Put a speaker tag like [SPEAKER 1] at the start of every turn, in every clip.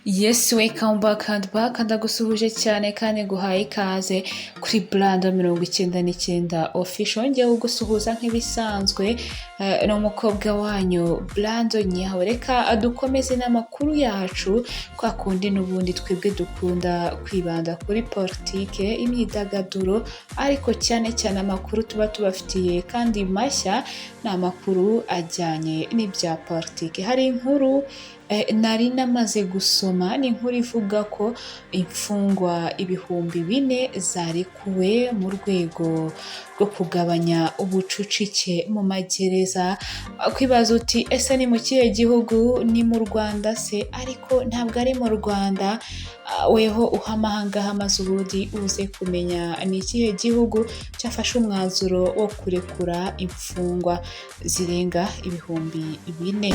[SPEAKER 1] Yes, welcome back and back. Ndagusuhuje cyane kandi nguhaye ikaze kuri Brand 99 Official. Ngiye kugusuhuza nk'ibisanzwe, ni umukobwa wanyu Brando Nyawe. Reka dukomeze n'amakuru yacu kwa kundi n'ubundi twebwe dukunda kwibanda kuri politike, imyidagaduro, ariko cyane cyane amakuru tuba tubafitiye kandi mashya ni amakuru ajyanye n'ibya politike. Hari inkuru nari namaze gusoma, ni inkuru ivuga ko imfungwa 4000 zarekuwe mu rwego rwo kugabanya ubucucike mu magereza. Kwibaza uti ese ni mu kihe gihugu? Ni mu Rwanda se? Ariko ntabwo ari mu Rwanda. Weho uhama ahangaha maze ubundi uze kumenya ni ikihe gihugu cyafashe umwanzuro wo kurekura imfungwa zirenga 4000.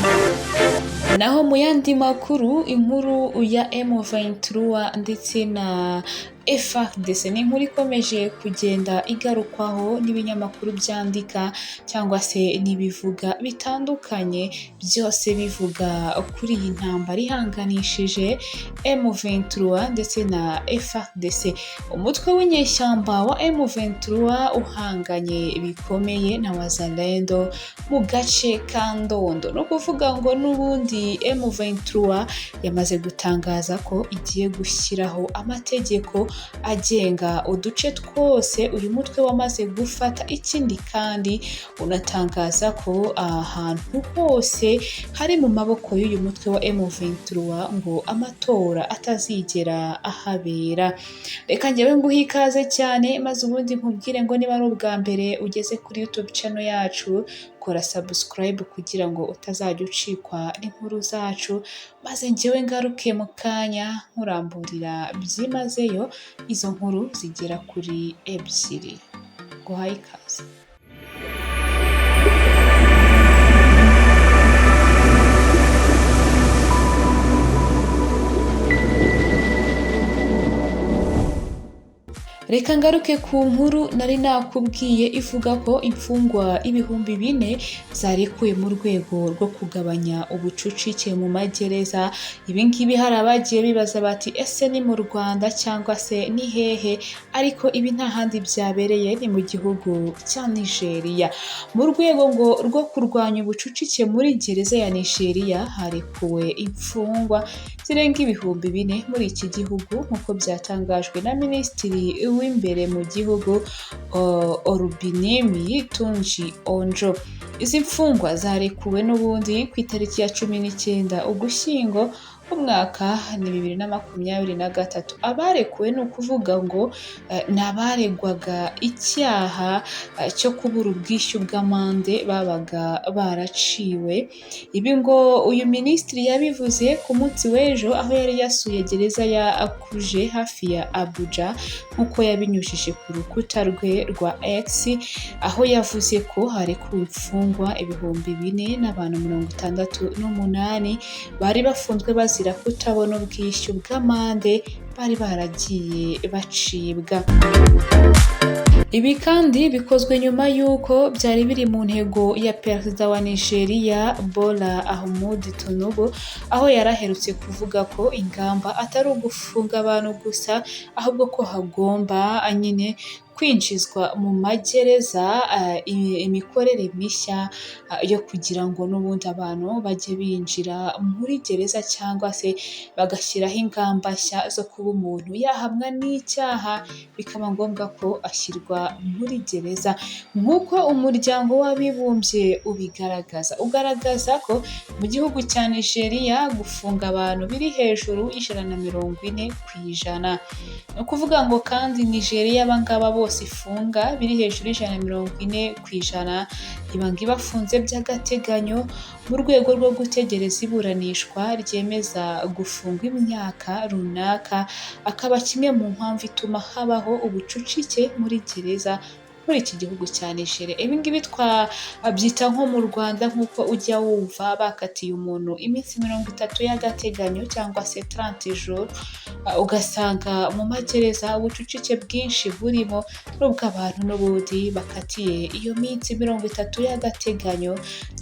[SPEAKER 1] Naho mu yandi makuru, inkuru ya M23 ndetse na FARDC ni inkuru ikomeje kugenda igarukwaho n'ibinyamakuru byandika cyangwa se n'ibivuga bitandukanye, byose bivuga kuri iyi ntambara ihanganishije M23 ndetse na FARDC. Umutwe w'inyeshyamba wa M23 uhanganye bikomeye na Wazalendo mu gace ka Ndondo. Ni ukuvuga ngo n'ubundi M23 yamaze gutangaza ko igiye gushyiraho amategeko agenga uduce twose uyu mutwe wamaze gufata. Ikindi kandi unatangaza ko ahantu hose hari mu maboko y'uyu mutwe wa M23 ngo amatora atazigera ahabera. Reka njyewe nguhe ikaze cyane maze ubundi nkubwire ngo niba ari ubwa mbere ugeze kuri YouTube channel yacu, kora subscribe kugira ngo utazajya ucikwa n'inkuru zacu, maze njyewe ngaruke mu kanya nkuramburira byimazeyo izo nkuru zigera kuri 2. Nguhaye ikaze. Reka ngaruke ku nkuru nari nakubwiye ivuga ko imfungwa 4000 zarekuwe mu rwego rwo kugabanya ubucucike mu magereza. Ibi ngibi hari abagiye bibaza bati ese ni mu Rwanda cyangwa se ni hehe? Ariko ibi nta handi byabereye, ni mu gihugu cya Nigeria. Mu rwego ngo rwo kurwanya ubucucike muri gereza ya Nigeria harekuwe imfungwa zirenga 4000 muri iki gihugu, nk'uko byatangajwe na Minisitiri w'imbere mu gihugu Olubunmi Tunji Ojo. Izi mfungwa zarekuwe n'ubundi ku itariki ya 19 Ugushyingo umwaka ni 2023. Abarekuwe ni ukuvuga ngo ni abaregwaga icyaha cyo kubura ubwishyu bw'amande babaga baraciwe. Ibi ngo uyu minisitiri yabivuze ku munsi w'ejo aho yari yasuye gereza ya Kuje hafi ya Abuja, nk'uko yabinyujije ku rukuta rwe rwa X, aho yavuze ko harekuwe imfungwa 4000 n'abantu 68 bari bafunzwe bazira kutabona ubwishyu bw'amande bari baragiye bacibwa. Ibi kandi bikozwe nyuma y'uko byari biri mu ntego ya Perezida wa Nigeria Bola Ahmed Tinubu, aho yari aherutse kuvuga ko ingamba atari ugufunga abantu gusa, ahubwo ko hagomba nyine kwinjizwa mu magereza imikorere mishya yo kugira ngo n'ubundi abantu bajye binjira muri gereza cyangwa se bagashyiraho ingamba nshya zo kuba umuntu yahamwa n'icyaha bikaba ngombwa ko ashyirwa muri gereza, nk'uko umuryango w'abibumbye ubigaragaza. Ugaragaza ko mu gihugu cya Nigeria gufunga abantu biri hejuru y'140%. Ni ukuvuga ngo kandi Nigeria abangaba bose ifunga biri hejuru y'140%, iba ngo ibafunze by'agateganyo mu rwego rwo gutegereza iburanishwa ryemeza gufungwa imyaka runaka, akaba kimwe mu mpamvu ituma habaho ubucucike muri gereza muri iki gihugu cya Nigeria. Ibi ngibi twabyita nko mu Rwanda nk'uko ujya wumva bakatiye umuntu iminsi 30 y'agateganyo cyangwa se 30 jours, ugasanga mu magereza ubucucike bwinshi burimo n'ubwo abantu n'ubundi bakatiye iyo minsi 30 y'agateganyo,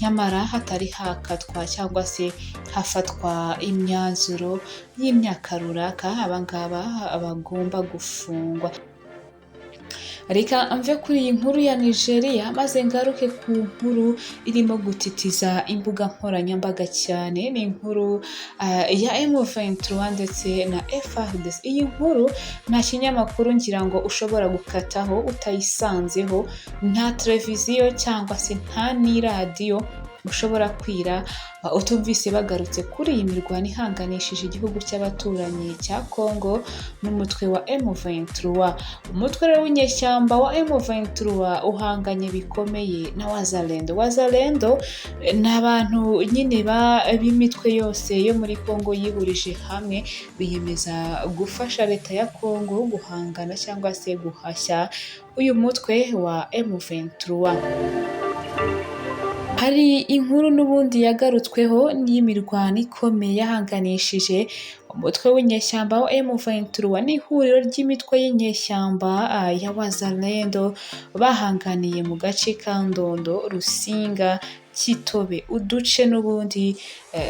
[SPEAKER 1] nyamara hatari hakatwa cyangwa se hafatwa imyanzuro y'imyaka runaka aba ngaba bagomba gufungwa. Reka mve kuri iyi nkuru ya Nigeria maze ngaruke ku nkuru irimo gutitiza imbuga nkoranyambaga cyane. Ni inkuru ya M23 ndetse na FARDC. Iyi nkuru nta kinyamakuru ngira ngo ushobora gukataho utayisanzeho, nta televiziyo cyangwa se nta n'iradiyo ushobora kwira utumvise bagarutse kuri iyi mirwano ihanganishije igihugu cy'abaturanyi cya Congo n'umutwe wa M23. Umutwe rero w'inyeshyamba wa M23 uhanganye bikomeye na Wazalendo. Wazalendo ni abantu nyine b'imitwe yose yo muri Congo yihurije hamwe biyemeza gufasha leta ya Congo guhangana cyangwa se guhashya uyu mutwe wa M23. Hari inkuru n'ubundi yagarutsweho y'imirwano ikomeye yahanganishije umutwe w'inyeshyamba wa M23 n'ihuriro ry'imitwe y'inyeshyamba ya Wazalendo bahanganiye mu gace ka Ndondo, Rusinga, Kitobe, uduce n'ubundi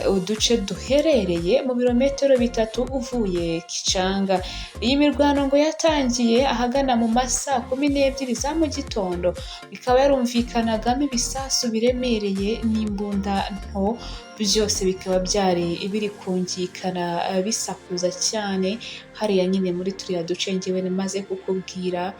[SPEAKER 1] uduce duherereye mu birometero 3 uvuye Kicanga. Iyi mirwano ngo yatangiye ahagana mu ma saa 12 za mu gitondo, ikaba yarumvikanagamo ibisasu biremereye n'imbunda nto, byose bikaba byari biri kumvikana bisakuza cyane hariya nyine muri turiya duce ngewe maze kukubwira.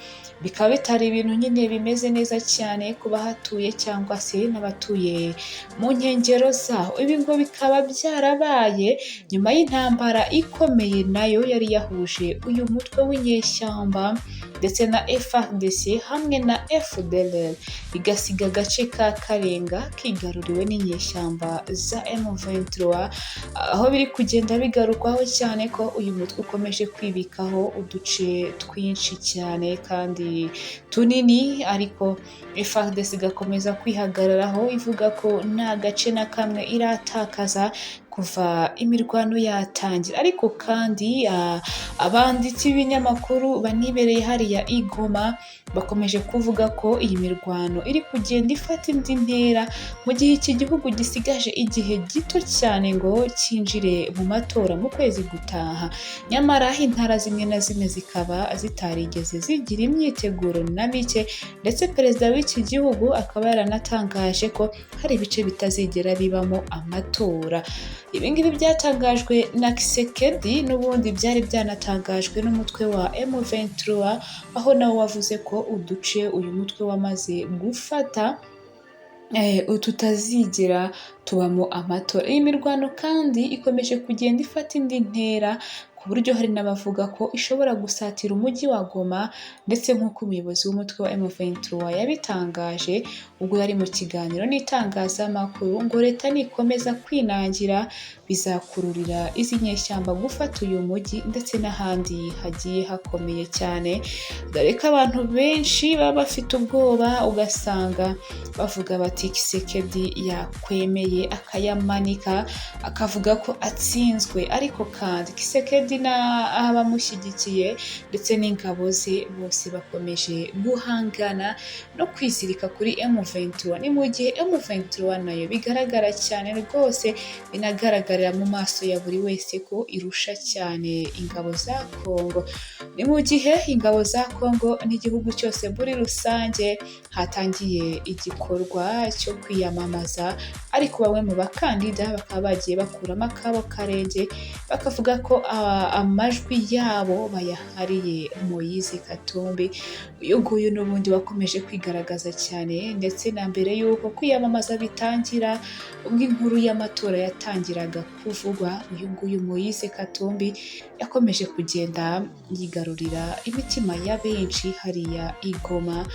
[SPEAKER 1] Bikaba bitari ibintu nyine bimeze neza cyane ku bahatuye cyangwa se n'abatuye mu nkengero zaho. Ibi ngo bikaba byarabaye nyuma y'intambara ikomeye nayo yari yahuje uyu mutwe w'inyeshyamba ndetse na FARDC hamwe na FDLR, igasiga agace ka Karenga kigaruriwe n'inyeshyamba za M23, aho biri kugenda bigarukwaho cyane ko uyu mutwe ukomeje kwibikaho uduce twinshi cyane kandi tunini, ariko FARDC igakomeza kwihagararaho ivuga ko nta gace na kamwe iratakaza kuva imirwano yatangira. Ariko kandi abanditsi b'ibinyamakuru banibereye hariya i Goma bakomeje kuvuga ko iyi mirwano iri kugenda ifata indi ntera mu gihe iki gihugu gisigaje igihe gito cyane ngo cyinjire mu matora mu kwezi gutaha, nyamara intara zimwe na zimwe zikaba zitarigeze zigira imyiteguro na mike, ndetse perezida w'iki gihugu akaba yaranatangaje ko hari ibice bitazigera bibamo amatora. Ibi ngibi byatangajwe na Kisekedi n'ubundi byari byanatangajwe n'umutwe wa M23, aho nawo wavuze ko uduce uyu mutwe wamaze gufata tutazigera tubamo amatora. Iyi mirwano kandi ikomeje kugenda ifata indi ntera ku buryo hari n'abavuga ko ishobora gusatira umujyi wa Goma, ndetse nk'uko umuyobozi w'umutwe wa M23 yabitangaje ubwo yari mu kiganiro n'itangazamakuru, ngo leta nikomeza kwinangira bizakururira izi nyeshyamba gufata uyu mujyi ndetse n'ahandi hagiye hakomeye cyane, dore ko abantu benshi baba bafite ubwoba, ugasanga bavuga bati Kisekedi yakwemeye akayamanika akavuga ko atsinzwe. Ariko kandi Kisekedi n'abamushyigikiye ndetse n'ingabo ze bose bakomeje guhangana no kwizirika kuri M23. Ni mu gihe M23 nayo bigaragara cyane rwose, binagaragarira mu maso ya buri wese ko irusha cyane ingabo za Congo. Ni mu gihe ingabo za Congo n'igihugu cyose muri rusange hatangiye igikorwa cyo kwiyamamaza, ariko bamwe mu bakandida bakaba bagiye bakuramo akabo karenge bakavuga ko amajwi yabo bayahariye Moise Katumbi. Uyu nguyu n'ubundi wakomeje kwigaragaza cyane, ndetse na mbere y'uko kwiyamamaza bitangira, ubwo inkuru y'amatora yatangiraga kuvugwa, uyu nguyu Moise Katumbi yakomeje kugenda yigarurira imitima ya benshi hariya i Goma.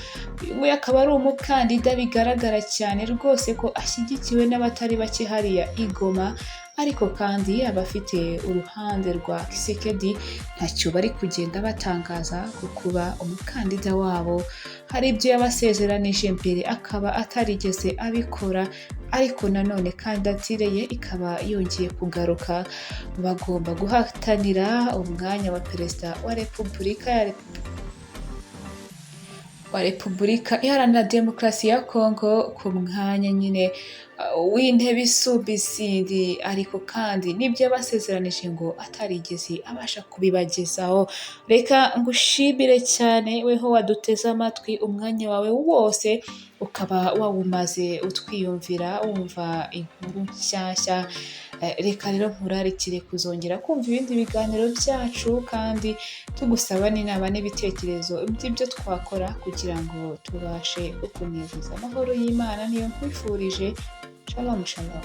[SPEAKER 1] Uyu nguyu akaba ari umukandida bigaragara cyane rwose ko ashyigikiwe n'abatari bake hariya i Goma, Ariko kandi abafite uruhande rwa Tshisekedi ntacyo bari kugenda batangaza ku kuba umukandida wabo hari ibyo yabasezeranije mbere akaba atarigeze abikora. Ariko nanone kandidatire ye ikaba yongeye kugaruka, bagomba guhatanira umwanya wa perezida wa Repubulika Iharanira Demokarasi ya Kongo, ku mwanya nyine w'intebe isumba izindi. Ariko kandi n'ibyo yabasezeranije ngo atarigeze abasha kubibagezaho. Reka ngushimire cyane weho waduteze amatwi, umwanya wawe wose ukaba wawumaze utwiyumvira, wumva inkuru nshyashya. Reka rero nkurarikire kuzongera kumva ibindi biganiro byacu, kandi tugusaba n'inama n'ibitekerezo by'ibyo twakora kugira ngo tubashe kukunezeza. Amahoro y'Imana niyo nkwifurije. Shalom shalom.